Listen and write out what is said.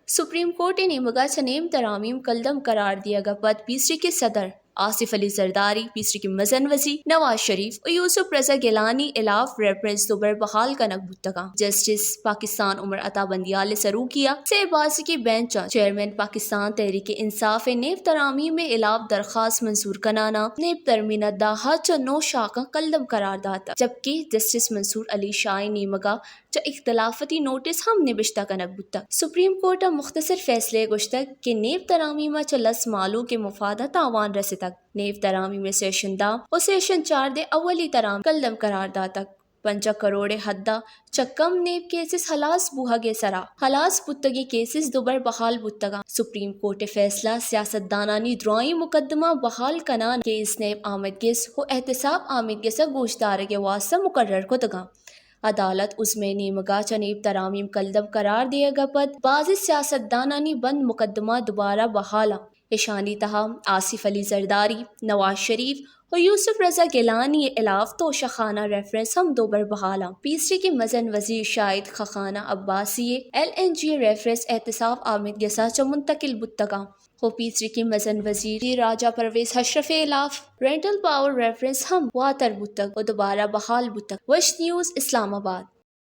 Supreme court ءِ نیمگ ءَ چہ نیب ترامیم کلدم قرار دیگ ءَ پد پیسریکیں صدر آصف علی زرداری، پیسریکیں مزن وزیر نواز شریف ءُ یوسف رضا گیلانی ءِ ہلاف ریفرنس دوبر بحال کنگ بوتگ اَنت۔ جسٹس پاکستان عمر عطا بندیال ءِ سروکی ءَ سے بازیگیں بینچ ءَ چیئرمین پاکستان تحریک انصاف ءِ نیب ترامیم ءِ ہلاف درخواست منظور کنان ءَ نیب ترمیم ءِ دہ ءَ چہ نو شاخاں کلدم قرار داتگ، جبکہ جسٹس منصور علی شاہ ءِ نیمگ ءَ چہ اختلافاتی نوٹس ہم نبشتہ کنگ بوتگ۔ سپریم کورٹ ءَ مختصر فیصلہ ءَ گوشتگ کہ نیب ترامیم ءَ چہ لس مہلوک ءِ مفاد ءَ تاوان رستگ۔ نیب ترامیم ءِ سیشن دہ ءُ سیشن چاردہ اولی ترامیم کلدم قرار داتگ۔ پنجاہ کروڑ ءِ حد ءَ چہ کم نیب کیسز ہلاس بوہگ ءِ سرا ہلاس بوتگیں کیسز دوبر بحال بوتگ اَنت۔ سپریم کورٹ ءِ فیصلہ سیاستدانانی درائیں مقدمہ بحال کنان کیس نیب آمدگس ءُ احتساب آمدگس ءَ گوشدارگ ءِ واستہ مقرر کتگ اَنت۔ عدالت عظمی ءِ نیمگ ءَ چہ نیب ترامیم کلدم قرار دیگ ءَ پد بازیں سیاستدانانی بند مقدمہ دوبارہ بحال اَنت۔ اشانی تہا آصف علی زرداری، نواز شریف ءُ یوسف رضا گیلانی ءِ ہلاف توشہ خانہ ریفرنس ہم دوبر بحال اَنت۔ پیسریکیں مزن وزیر شاہد خاقان عباسی ءِ ایل این جی ءِ ریفرنس احتساب آمدگس ءَ چہ منتقل بوتگ اَنت ءُ پیسریکیں مزن وزیر راجہ پرویز اشرف ءِ ہلاف رینٹل پاور ریفرنس ہم واتر بوتگ ءُ دوبارہ بحال بوتگ۔ وش نیوز، اسلام آباد۔